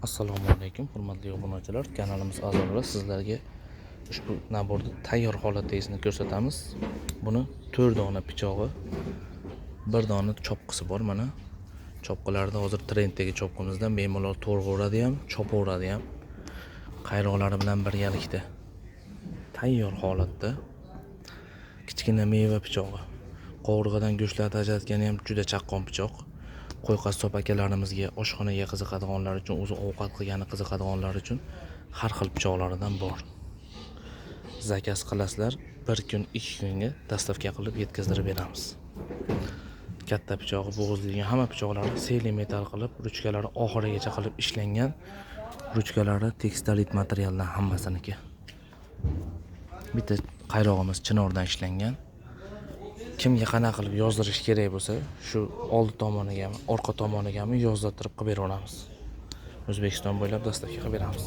Assalomu alaykum, hurmatli obunachilar, kanalimiz a'zolari, sizlarga ushbu набор ni tayyor holatdagisini ko'rsatamiz. Buni 4 dona pichog'i, bir dona chopqisi bor. Mana chopqilarda hozir trenddagi chopqimizdan bemalol to'rg'averadi ham, chopaveradi ham. Qayroqlari bilan birgalikda tayyor holatda kichkina meva pichog'i. Qovurg'adan go'shtlarni ajratgani ham juda chaqqon pichoq. Qo'y qassob akalarimizga, oshxonaga qiziqadiganlar uchun, o'zi ovqat qilgani qiziqadiganlar uchun har xil pichoqlaridan bor. Заказ qilasizlar, bir kun, 2 kunga доставка qilib yetkazdirib beramiz. Katta pichog'i, bo'g'izlagan hamma pichoqlari цельный metall qilib, ruchkalari oxirigacha qilib ishlangan. Ruchkalari tekstolit materialdan hammasiniki. Bitta qayrog'imiz chinordan ishlangan. Kimga qanaqa qilib yozdirish kerak bo'lsa, shu oldi tomonigami, orqa tomonigami yozdirtirib qilib beraveramiz. O'zbekiston bo'ylab доставка qilib beramiz.